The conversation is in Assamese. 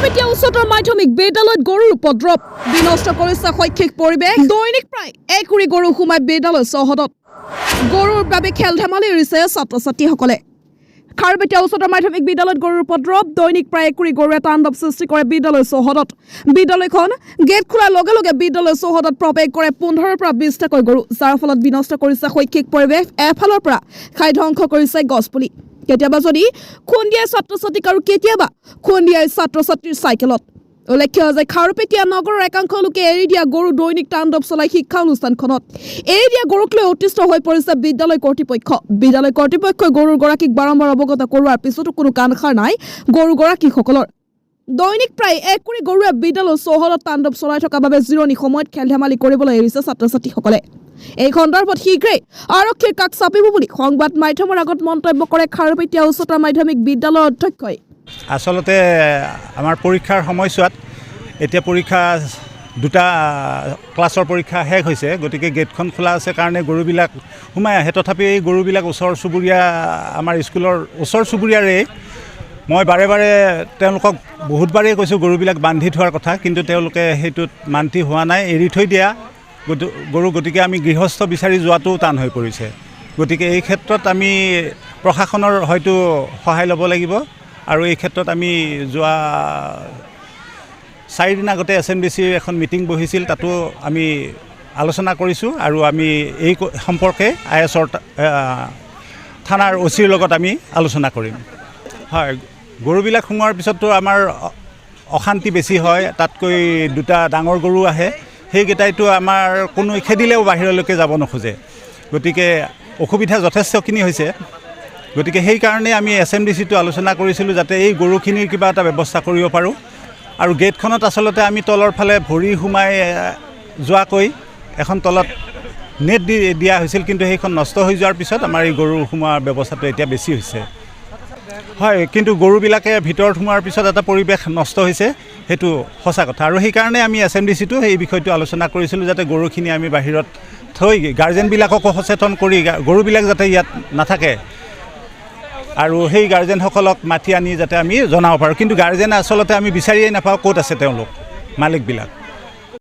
খাৰুপেটীয়া উচ্চতৰ মাধ্যমিক বিদ্যালয়ত গৰুৰ উপদ্ৰৱ, বিনষ্ট কৰিছে শৈক্ষিক পৰিৱেশ। দৈনিক প্ৰায় 1 কুৰি গৰু সোমাই বিদ্যালয় চৌহদত। গৰুৰ বাবে খেল ধেমালি এৰিছে ছাত্ৰ ছাত্ৰীসকলে। খাৰুপেটীয়া উচ্চতৰ মাধ্যমিক বিদ্যালয়ত গৰুৰ উপদ্ৰৱ। দৈনিক প্ৰায় 1 কুৰি গৰুৱে তাণ্ডৱ সৃষ্টি কৰে বিদ্যালয় চৌহদত। বিদ্যালয়খন গেট খোলাৰ লগে লগে বিদ্যালয় চৌহদত প্ৰৱেশ কৰে 15ৰ পৰা 20টাকৈ গৰু, যাৰ ফলত বিনষ্ট কৰিছে শৈক্ষিক পৰিৱেশ। এফালৰ পৰা খাই ধ্বংস কৰিছে গছপুলি। কেতিয়াবা যদি খুন্দিয়াই ছাত্ৰ ছাত্ৰীক আৰু কেতিয়াবা খুন্দিয়াই ছাত্ৰ ছাত্ৰীৰ চাইকেলত। উল্লেখ্য যে খাৰুপেটীয়া নগৰৰ একাংশ লোকে এৰি দিয়া গৰু দৈনিক তাণ্ডৱ চলাই শিক্ষা অনুষ্ঠানখনত। এৰি দিয়া গৰুক লৈ অতিষ্ঠ হৈ পৰিছে বিদ্যালয় কৰ্তৃপক্ষ। বিদ্যালয় কৰ্তৃপক্ষই গৰুৰ গৰাকীক বাৰম্বাৰ অৱগত কৰোৱাৰ পিছতো কোনো কাণসাৰ নাই গৰু গৰাকীসকলৰ। দৈনিক প্ৰায় 1 কুৰি গৰুৱে বিদ্যালয় চৌহদত তাণ্ডৱ চলাই থকা বাবে জিৰণি সময়ত খেল ধেমালি কৰিবলৈ এৰিছে ছাত্ৰ ছাত্ৰীসকলে। এই সন্দৰ্ভত শীঘ্ৰেই আৰক্ষীৰ কাষ চাপিব বুলি সংবাদ মাধ্যমৰ আগত মন্তব্য কৰে খাৰুপেটীয়া উচ্চতৰ মাধ্যমিক বিদ্যালয়ৰ অধ্যক্ষই। আচলতে আমাৰ পৰীক্ষাৰ সময়ছোৱাত, এতিয়া পৰীক্ষা দুটা ক্লাছৰ পৰীক্ষা শেষ হৈছে, গতিকে গেটখন খোলা আছে কাৰণে গৰুবিলাক সোমাই আহে। তথাপি এই গৰুবিলাক ওচৰ চুবুৰীয়া, আমাৰ স্কুলৰ ওচৰ চুবুৰীয়াৰেই। মই বাৰে বাৰে তেওঁলোকক বহুতবাৰেই কৈছোঁ গৰুবিলাক বান্ধি থোৱাৰ কথা, কিন্তু তেওঁলোকে সেইটোত মান্তি হোৱা নাই। এৰি থৈ দিয়া গৰু, গতিকে আমি গৃহস্থ বিচাৰি যোৱাটোও টান হৈ পৰিছে। গতিকে এই ক্ষেত্ৰত আমি প্ৰশাসনৰ হয়তো সহায় ল'ব লাগিব। আৰু এই ক্ষেত্ৰত আমি যোৱা 4 দিন আগতে এছ এম ডি চিৰ এখন মিটিং বহিছিল, তাতো আমি আলোচনা কৰিছোঁ আৰু আমি এই সম্পৰ্কে আই এছৰ থানাৰ অ' চিৰ লগত আমি আলোচনা কৰিম। হয়, গৰুবিলাক সোমোৱাৰ পিছততো আমাৰ অশান্তি বেছি হয়। তাতকৈ দুটা ডাঙৰ গৰু আহে, সেইকেইটাইতো আমাৰ কোনো খেদিলেও বাহিৰলৈকে যাব নোখোজে। গতিকে অসুবিধা যথেষ্টখিনি হৈছে। গতিকে সেইকাৰণে আমি এছ এম ডি চিটো আলোচনা কৰিছিলোঁ, যাতে এই গৰুখিনিৰ কিবা এটা ব্যৱস্থা কৰিব পাৰোঁ। আৰু গেটখনত আচলতে আমি তলৰ ফালে ভৰি সোমাই যোৱাকৈ এখন তলত নেট দি দিয়া হৈছিল, কিন্তু সেইখন নষ্ট হৈ যোৱাৰ পিছত আমাৰ এই গৰু সোমোৱাৰ ব্যৱস্থাটো এতিয়া বেছি হৈছে। হয়, কিন্তু গৰুবিলাকে ভিতৰত সোমোৱাৰ পিছত এটা পৰিৱেশ নষ্ট হৈছে, সেইটো সঁচা কথা। আৰু সেইকাৰণে আমি এছ এম ডি চিটো সেই বিষয়টো আলোচনা কৰিছিলোঁ, যাতে গৰুখিনি আমি বাহিৰত থৈ গাৰ্জেনবিলাককো সচেতন কৰি গৰুবিলাক যাতে ইয়াত নাথাকে আৰু সেই গাৰ্জেনসকলক মাতি আনি যাতে আমি জনাব পাৰোঁ। কিন্তু গাৰ্জেন আচলতে আমি বিচাৰিয়েই নাপাওঁ, ক'ত আছে তেওঁলোক মালিকবিলাক।